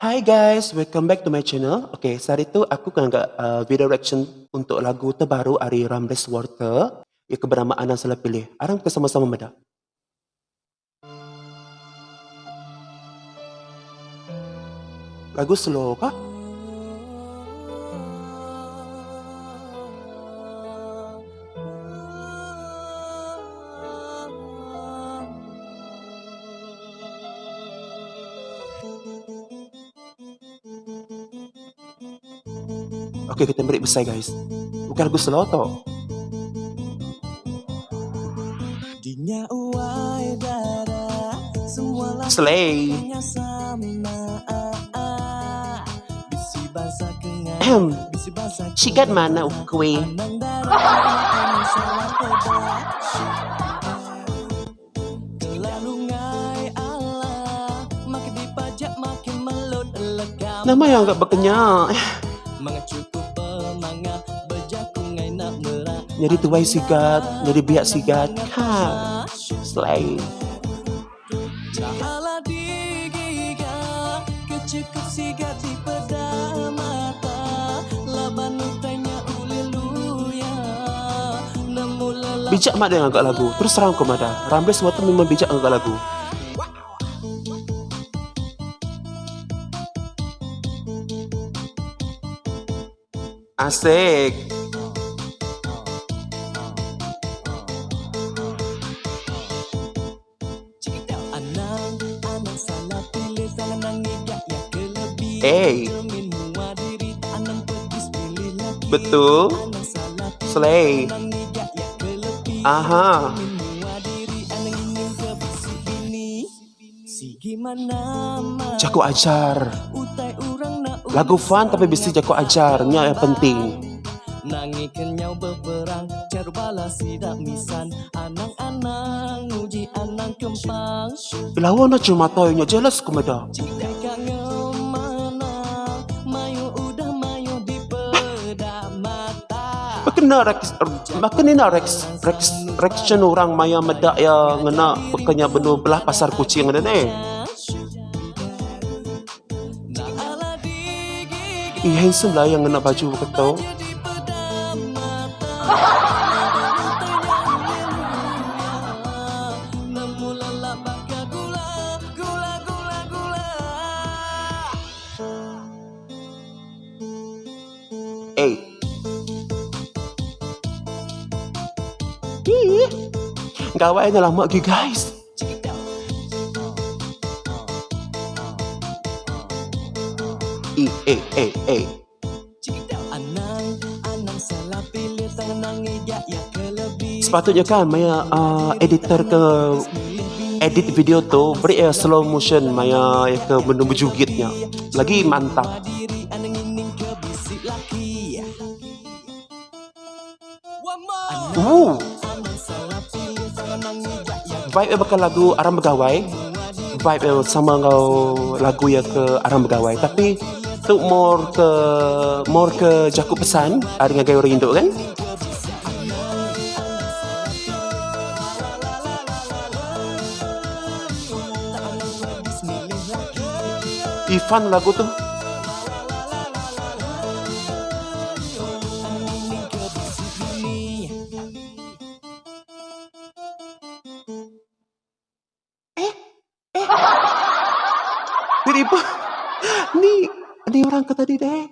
Hi guys, welcome back to my channel. Okay, sehari tu aku akan ngaga uh, video reaction untuk lagu terbaru ari Ramles Walter yang ke bernama Anang Salah Pilih. Aram kita sama-sama meda. Lagu slow kah? Okey kita beri besai guys. Bukan lagu slow tu. Slay. Sigat mana ukui? Nama yang agak berkenyal. Jadi tuai sigat, jadi biak sigat. Ha. Slay. Bijak mak dia ngagak lagu. Terus terang aku madah. Ramles semua tu memang bijak ngagak lagu. Asik. Hey. Betul. Slay. Aha. Jago ajar. Lagu fun tapi bisi jago ajar nya yang penting. Lawa na cuma mata nya jealous ku meda. Baka enda rex baka ni enda rex rex reaction orang maya meda iya ngena baka nya benung belah pasar Kuching nya neh. Ih handsome lah iya ngena baju baka tu. Ey. Ih. Gawai nya lama agi guys. Eh eh eh eh. Sepatutnya kan maya uh, editor ke edit video tu beri ya slow motion maya ya ke benda berjugitnya. Lagi mantap. Ooh. Vibe dia bakal lagu Aram Begawai. Vibe dia sama enggau lagu ya ke Aram Begawai. Tapi tu more ke more ke jaku pesan ari ngagai orang indu kan. Ifan lagu tu. Eh, eh. Tiba-tiba ni ni orang ke tadi deh.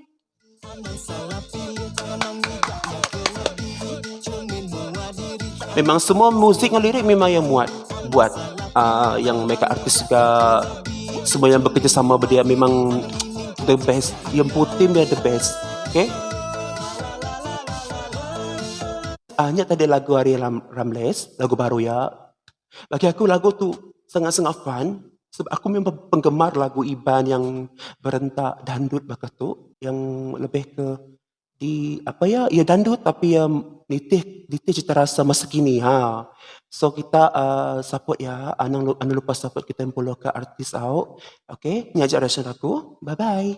Memang semua muzik dengan lirik memang yang muat buat uh, yang mereka artis juga semua yang bekerjasama berdia memang the best. Yang putih dia the best. Okay? Ah, nya tadi lagu Ari Ram Ramles, lagu baru ya. Bagi aku lagu tu sangat-sangat fun sebab aku memang penggemar lagu Iban yang berentak dandut baka tu yang lebih ke di apa ya ya dandut tapi ya nitih nitih cita rasa masa kini ha. So kita uh, support ya, anang anang lupa support kita yang ke artis au. Okay, ni aja reaction aku. Bye bye.